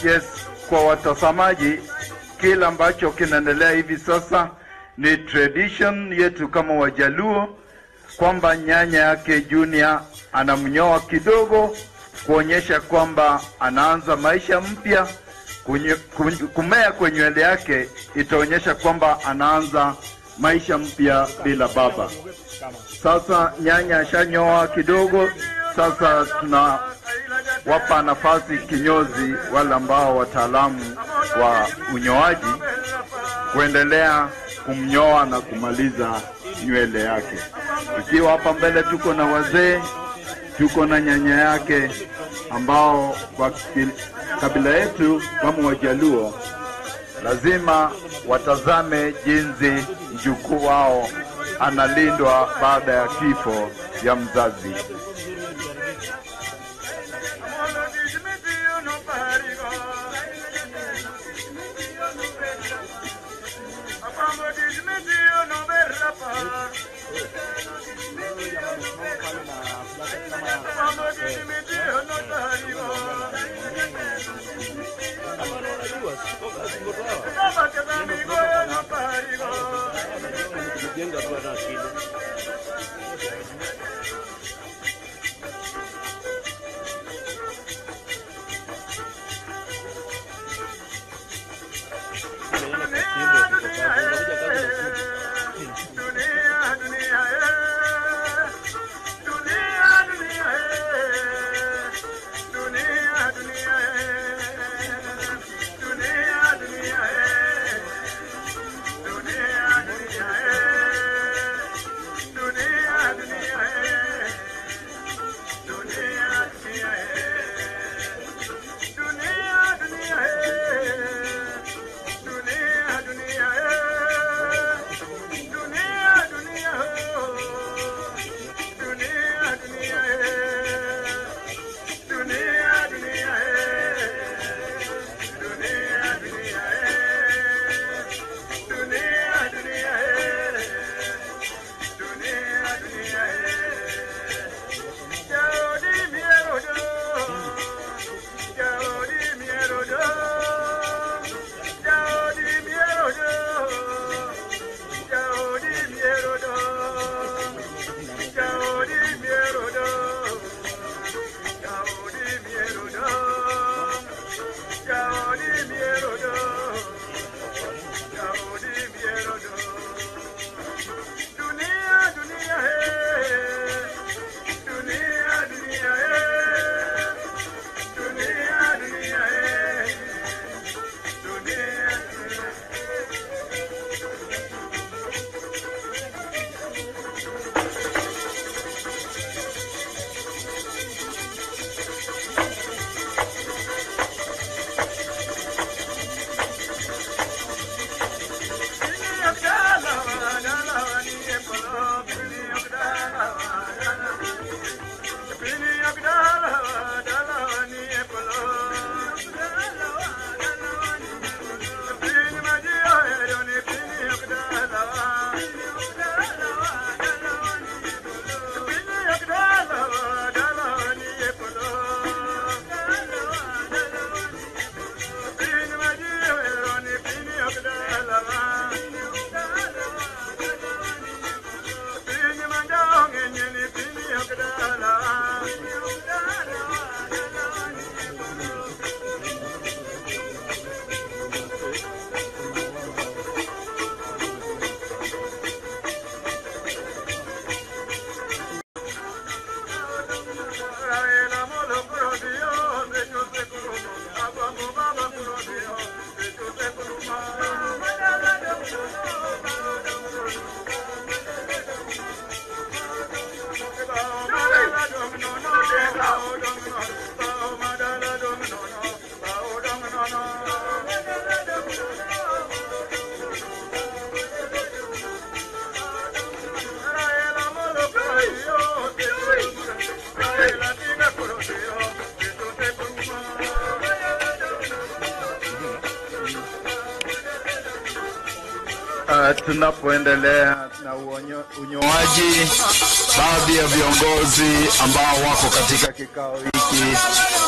Yes, kwa watazamaji, kila ambacho kinaendelea hivi sasa ni tradition yetu kama Wajaluo kwamba nyanya yake Junior anamnyoa kidogo kuonyesha kwamba anaanza maisha mpya. Kumea kwa nywele yake itaonyesha kwamba anaanza maisha mpya bila baba. Sasa nyanya ashanyoa kidogo, sasa tunawapa nafasi kinyozi wale ambao wataalamu wa unyoaji kuendelea kumnyoa na kumaliza nywele yake. Ikiwa hapa mbele tuko na wazee, tuko na nyanya yake ambao kwa kabila yetu kama Wajaluo lazima watazame jinsi mjukuu wao analindwa baada ya kifo ya mzazi. Tunapoendelea na unyoaji, baadhi ya viongozi ambao wako katika kikao hiki,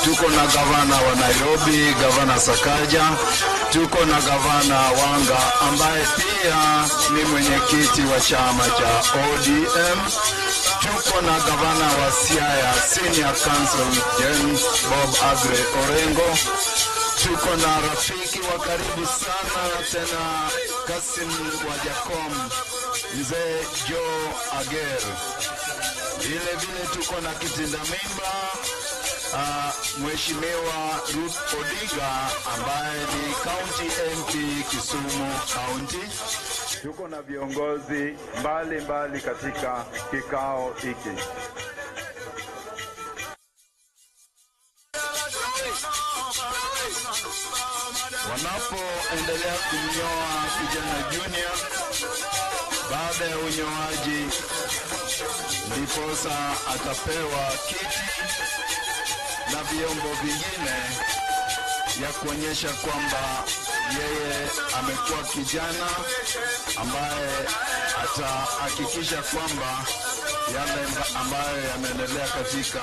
tuko na gavana wa Nairobi, Gavana Sakaja, tuko na Gavana Wanga ambaye pia ni mwenyekiti wa chama cha ODM, tuko na gavana wa Siaya Senior Counsel James Bob Agre Orengo, tuko na rafiki wa karibu sana tena Kasim wa Jacom, Mzee Joe Ager. Vile vile tuko na kitinda mimba Mheshimiwa Ruth Odinga ambaye ni County MP Kisumu County. Tuko na viongozi mbalimbali katika kikao hiki. Wanapoendelea kumnyoa kijana Junior, baada ya unyoaji ndiposa atapewa kiti na vyombo vingine ya kuonyesha kwamba yeye amekuwa kijana ambaye atahakikisha kwamba yale ambayo yanaendelea katika